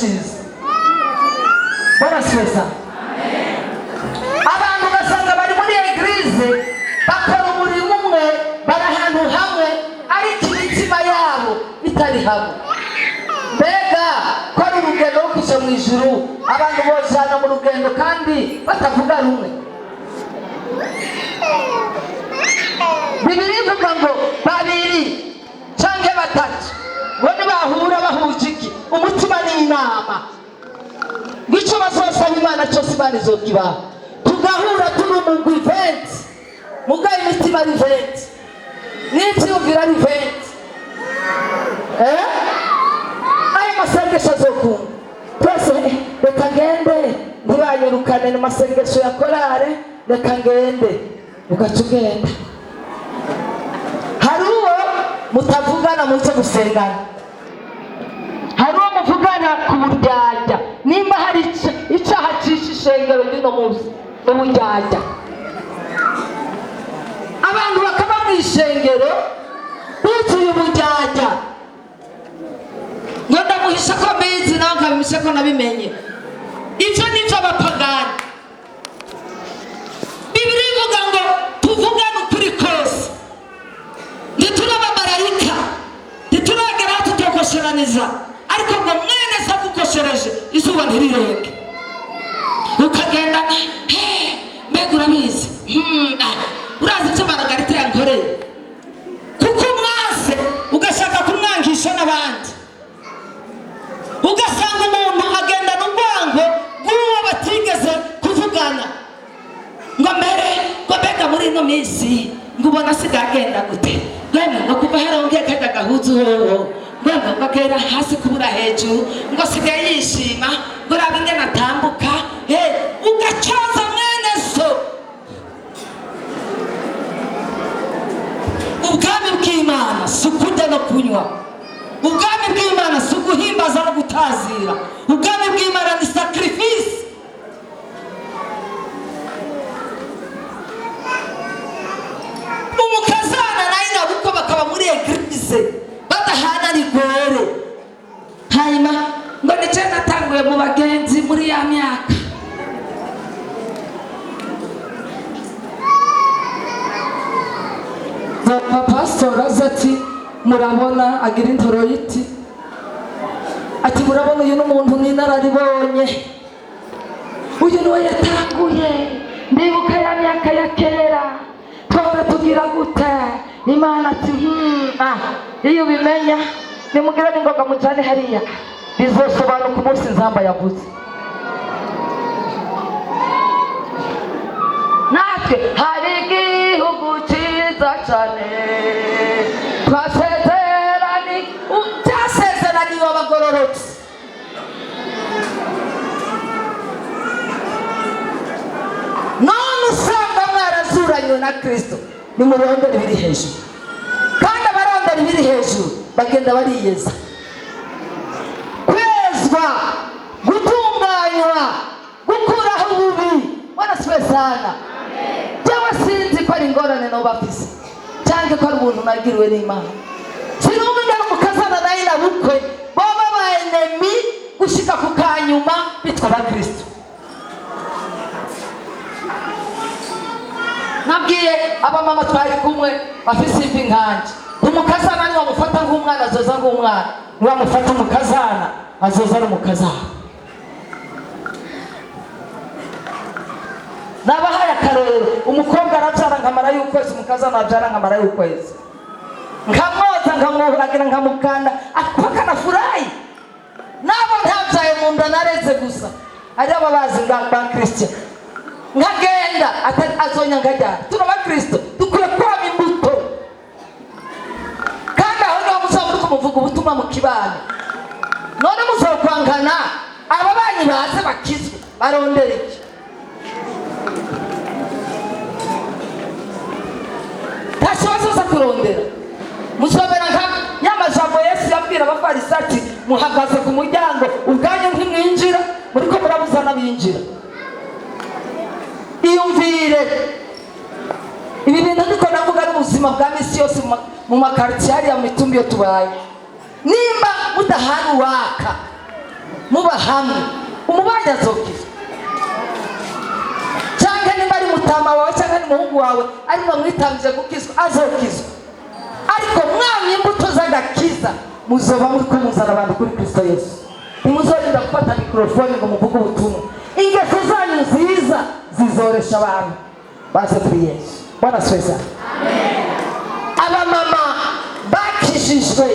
icyiza. Baraseza abantu, ugasanga bari muri église, bakora umurimo umwe, bari ahantu hamwe, ariko imitima yabo itari hamwe. Mbega ko ari urugendo rwo kuja mu ijuru, abantu bojana mu rugendo kandi batavuga rumwe? Bibiri ivuga ngo babiri canke batatu ngo nibahura bahuje iki? Umutima n'inama, ngo icyo bazosaba Imana cyose, Imana izokibaha. Tugahura turi umugwi 20, mugabo imitima ari 20, n'ivyiyumviro ari 20, eh? Ayo masengesho azokunda twese. Reka ngende, ntibanyirukane mu masengesho ya korale, reka ngende. Ugaca ugenda, hari uwo mutavugana muze gusengana, hari uwo muvugana ku buryarya. Nimba hari icaha cishe ishengero ry'uno munsi, uburyarya. Abantu bakaba mu ishengero buzuye uburyarya, ngo ndamuhisha ko mbizi, nawe nkabimisha ko nabimenye. Ibyo ni iby'abapagani. Bibiri ivuga ngo tuvugane ukuri kose. Ntituri abamarayika, ntituragera aho tutokosheraniza, ariko ngo mwene se agukoshereje, izuba ntirirenge. Ukagenda, "Hey, mbega urabizi? Ah, urazi ibyo Maragarita yankoreye?" Kuko umwase, ugashaka kumwangisha n'abandi. Ugasanga umuntu agendana urwango rw'uwo batigeze kuvugana, ngo mbere, ngo mbega muri ino minsi ngo ubona asigaye agenda gute? Ngo ngo kuva harongeye kajya gahuzu hoho, ngo agera hasi kubura hejuru, ngo asigaye yishima, ngo raba ingene atambuka. Ugacoza mwene so. Ubwami bw'Imana si ukurya no kunywa, ubwami bw'Imana si uguhimbaza no gutazira, ubwami bw'Imana ni sacrifice. Umukazana nayo nabukwe bakaba muri église badahana rigore. Hanyuma ngo nice natanguye mu bagenzi muri ya myaka. Papa pasitori aza ati: "Murabona," agira intoroyiti, ati: "Murabona, uyu ni umuntu n'inararibonye, uyu niwe yatanguye. Ndibuka ya myaka ya kera twahora tugira gute." Imana ati: ah, iyo ubimenya, nimugire n'ingoga mujane hariya, bizosobanuka umunsi nzamba yavuze." Natwe hari igihugu cyiza cyane twasezerani, cyasezeraniwe abagororotse. None usanga mwarazuranywe na Kristo, nimurondere ibiri hejuru. Kandi abarondera ibiri hejuru bagenda bariyeza. Kwezwa, gutunganywa, gukuraho ububi. Bwana sana. Jewe sinzi ko ari ingorane noba afise cyangwa ko ari ubuntu nagiriwe n'Imana. Sinumva ingene umukazana nayo na bukwe boba ba ennemis gushika ku kanyuma, bitwa abakristo. Nabwiye abamama twari kumwe bafise imvi nkanje: umukazana niwamufata nk'umwana, azoza nk'umwana; niwamufata umukazana, azoza ari umukazana. Nabahaye akarorero: umukobwa arabyara nkamara y'ukwezi, umukazana abyara nkamara y'ukwezi, nkamwoza, nkamwuhagira, nkamukanda, akanafurahi. Nabo ntabyaye mu nda, nareze gusa, ari abo bazi nga ba Christian, nkagenda azonya nkajyana. Turi abakristo, dukwiye kwama imbuto. Kandi aho niho muzaba muri kumuvuga ubutumwa mu kibano. None muzokwangana, aba banyi baze bakizwe, barondera iki? Nta kibazo baza kurondera. Muzobera nka ya majambo Yesu yabwira Abafarisi ati: "Muhagaze ku muryango, ubwanyu ntimwinjira, muriko murabuza n'abinjira." Iyumvire ibi bintu ndiko ndavuga n'ubuzima bwa misi yose mu makaritsiye hariya, mu mitumba iyo tubaye. Nimba mudahana uwaka Muba hamwe, umubanyi azokizwa, cyangwa niba ari mutama wawe cyangwa ni umuhungu wawe arimo mwitangije gukizwa, azokizwa. Ariko mwamye imbuto z'agakiza, muzoba muri kumuzana abantu kuri Kristo Yesu. Ntimuzorinda gufata mikorofone ngo muvuge ubutumwa. Ingeso zanyu nziza zizoresha abantu baze kuri Yesu. Bwana asifiwe sana. Abamama bakijijwe,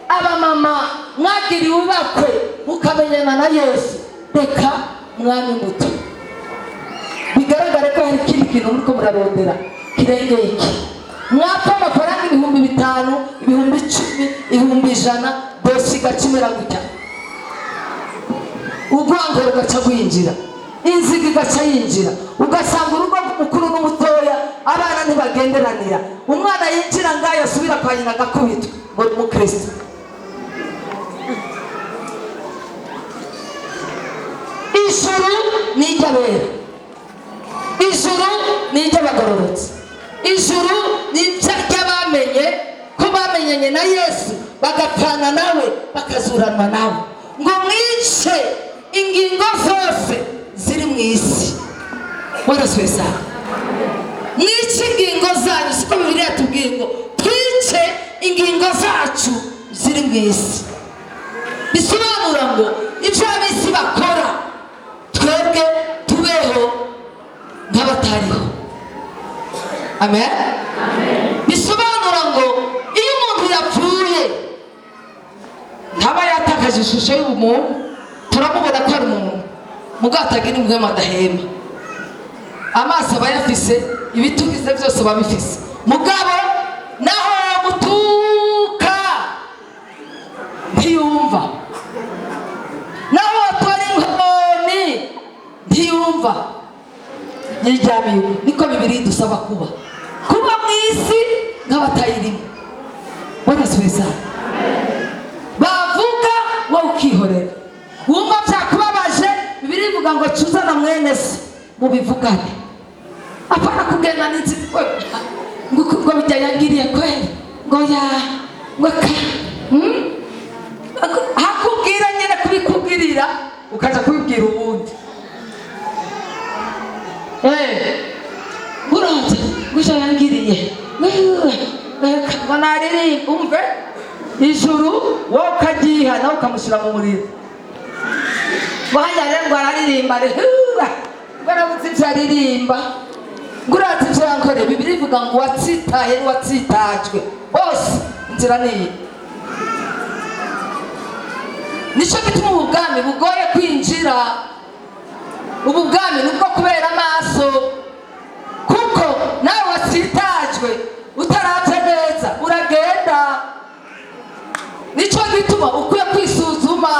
abamama mwagiriwe ibakwe mukamenyana na Yesu, reka mwami imbuto, bigaragare ko hari ikindi kintu muriko murarondera kirengeye iki. Mwapfa amafaranga 5000, 10,000, 100,000, dosiye igacimera gutya, urwango rugaca rwinjira, inziga igaca yinjira, ugasanga urugo mukuru n'umutoya, abana ntibagenderanira. Umwana yinjira ngayo asubira kwa nyina agakubitwa ngo ni umukristo. Ijuru ni iry'abera, ijuru ni iry'abagororotse, ijuru ni iry'abamenye ko bamenyanye na Yesu, bagapfana nawe, bakazuranwa nawe. Ngo mwice ingingo zose ziri mu isi. Warasuye sana. Mwice ingingo zanyu, siko Bibiliya yatubwiye ngo twice ingingo zacu ziri mu isi. Bisobanura ngo ibyo ab'isi bakora, twebwe tubeho nk'abatariho. Amen. Bisobanura ngo iyo umuntu yapfuye ntaba yatakaje ishusho y'ubumuntu, turamubona ko ari umuntu mugabo atagira impwemu, adahema, amaso aba ayafise, ibitugize byose aba abifise, mugabo naho mutuka ntiyumva, naho watora inkoni ntiyumva, yiryamiye. Niko Bibiliya idusaba kuba mu isi nk'abatayirimo. Barasubiza bavuga, wowe ukihorera, wumva byakubabaje. Bibiliya ivuga ngo cuzana mwene se mubivugane, apana kugenda n'inzira ngo ngo bijya yangiriye kweli, ngo ya ngo ka hakubwira nyine kubikubwirira, ukaja kubibwira uwundi. Uranze ngo yangiriye ngo naririmba, umve ijuru wowe ukagiha nawe ukamushyira mu muriro. Ngo hajya rero ngo araririmba, ngo arabuze ibyo aririmba, ngo urazi ibyo yankoreye. Bibiliya ivuga ngo uwatsitaye n'uwatsitajwe bose inzira ni iyi. Nicyo gituma ubu bwami bugoye kwinjira. Ubu bwami ni ubwo kubera amaso, kuko nawe watsitajwe utaravye neza uragenda. Nicyo gituma ukwiye kwisuzuma.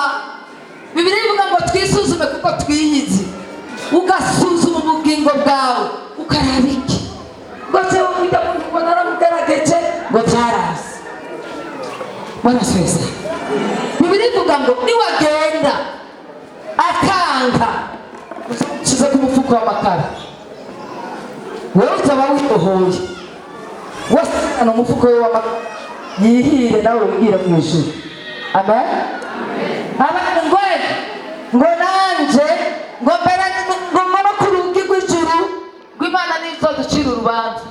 Bibiliya ivuga ngo twisuzume kuko twiyizi. Ugasuzuma ubugingo bwawe, ukaraba iki ngo jewe ujya ngo naramugerageje ngo byaraze. Barasweza. Bibiliya ivuga ngo niwagenda akanga, ushyize ku mufuko w'amakara, wowe uzaba wibohoye wasana umufuko we w'amakara, yihire nawe wibwire mu ijuru. Amen. Abantu ngo ngo nanje ngo mbere ngo mbone ku rugi rw'ijuru, ngo Imana nizoducira urubanza.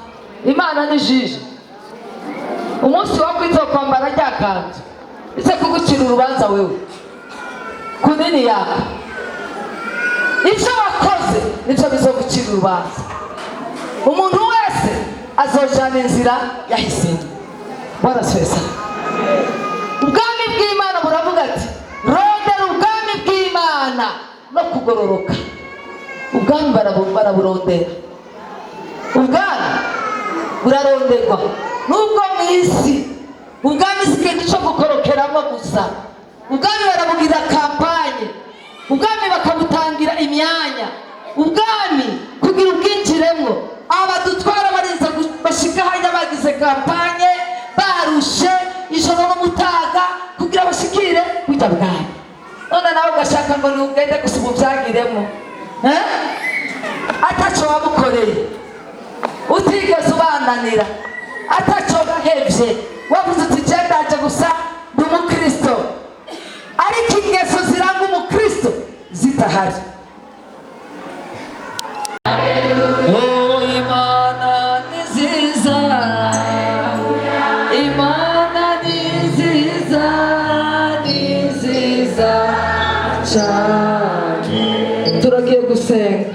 Imana ni jije umunsi wo kwizokwambara rya kanzu ize kugucira urubanza wewe ku nini yawe. Ibyo wakoze nibyo bizogucira urubanza. Umuntu wese azojana inzira yahisemo. Baraswesa. Ubwami bw'Imana buravuga ati rondera ubwami bw'Imana no kugororoka. Ubwami baraburondera, ubwami buraronderwa nubwo mu isi. Ubwami si ikintu cyo gukorokeramo gusa. Ubwami barabugira campagne, ubwami bakabutangira imyanya, ubwami kugira ubwinjiremo abadutwara barinze bashika hajya bagize campagne, barushe ijoro n'umutaga kugira bashikire burya bwami. None nawe ugashaka ngo ntugende gusa ububyagiremo, eh? Ataco wamukoreye, utigeze ubananira, ataco wahevye, wavuze uti je ndaje gusa ndi umukristo. Ariko ingeso ziranga umukristo. Kristo ahari. Oh, Imana ni nziza, Imana ni nziza, ni nziza cyane. Turagiye gusenga.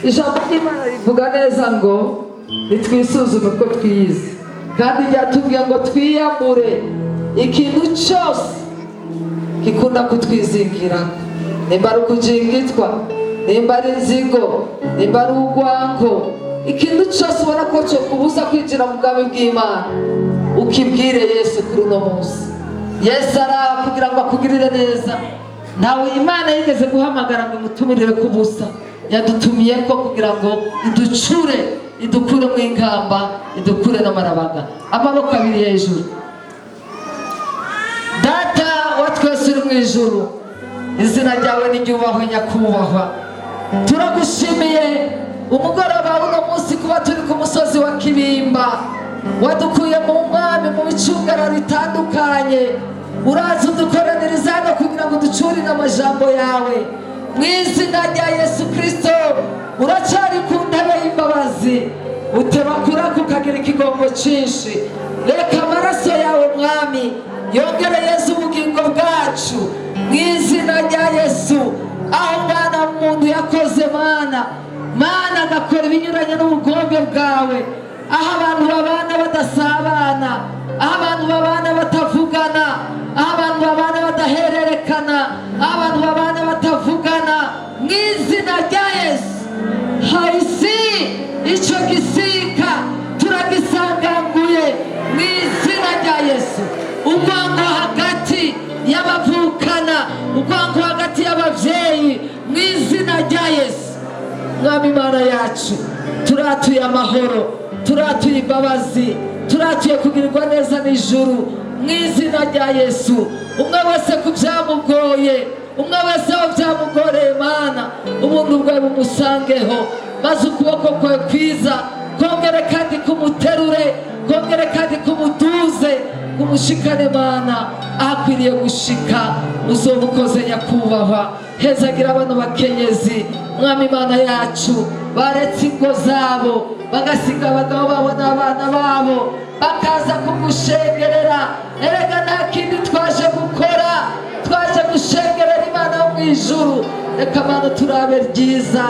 Ijambo ry'Imana rivuga neza ngo nitwisuzume ko twiyizi, kandi ryatubwiye ngo twiyambure ikintu cyose gikunda kutwizingira, nimba ari ukujingitwa, nimba ari inzigo, nimba ari urwango, ikintu cyose ubona ko cyo kubuza kwinjira mu bwami bw'Imana, ukibwire Yesu kuri uno munsi. Yesu araha kugira ngo akugirire neza. Ntawe Imana yigeze guhamagara ngo imutumirire ku busa. Yadutumiye ko kugira ngo iducure, idukure mu inkamba, idukure n'amarabaga. Amaboko abiri hejuru. Data wa twese uri mu ijuru, izina ryawe niryubahwe, nyakubahwa. Turagushimiye umugoroba w'uno munsi kuba turi ku musozi wa Kibimba. Wadukuye mu mwami mu bicungara bitandukanye, uraza udukoraniriza hano kugira ngo uducurire amajambo yawe. Mu izina rya Yesu Kirisito, uracyari ku ntebe y'imbabazi, uteba kuraka ukagira ikigongo cyinshi. Reka amaraso yawe, Mwami, yongere Yesu ubugingo bwacu mu izina rya Yesu. Aho umwana w'umuntu yakoze, Mana, Mana, agakora ibinyuranye n'ubugombe bwawe, aho abantu babana badasabana, aho abantu babana batavugana, aho abantu babana badahererekana, aho abantu babana batavugana, mu izina rya Yesu, hasi icyo gisika turagisanganguye mu izina rya Yesu. Urwango hagati y'abavukana, urwango hagati y'ababyeyi, mu izina rya Yesu, Mwami Imana yacu, turatuye amahoro, turatuye imbabazi, turatuye kugirirwa neza n'ijuru mu izina rya Yesu. Umwe wese ku byamugoye, umwe wese aho byamugoreye, Mana, ubuntu bwawe bumusangeho, maze ukuboko kwawe kwiza kongere kandi kumuterure, kongere kandi kumuduze, kumushikane, Mana, ahakwiriye gushika. Uzoba ukoze, nyakubahwa. Hezagira abana bakenyezi, Mwami Imana yacu, baretse ingo zabo, bagasiga abagabo babo n'abana babo, bakaza kugushengerera. Erega nta kindi twaje gukora, twaje gushengerera Imana yo mu ijuru. Reka, Mana, turabe ryiza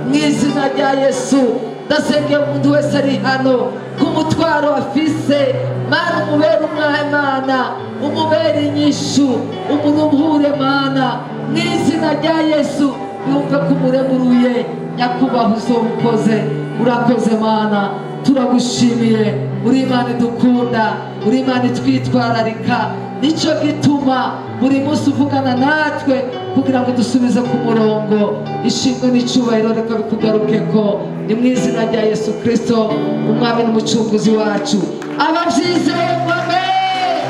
mu izina rya Yesu. Ndasengeye umuntu wese ari hano ku mutwaro afise. Mana, umubere umwana, umubere inyishu, umuruhure, Mana, mu izina rya Yesu, yumve ko umuremuruye. Nyakubahwa, uzobukoze. Urakoze, Mana, turagushimiye. Uri Imana idukunda, uri Imana itwitwararika. Nicyo gituma buri munsi uvugana natwe kugira ngo dusubize ku murongo. Ishimwe n'icyubahiro reka bikugaruke ko ni mu izina rya Yesu Kirisito, Umwami n'Umucunguzi wacu. Ababyizeye ngo amen.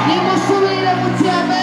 Nimusubire muti amen.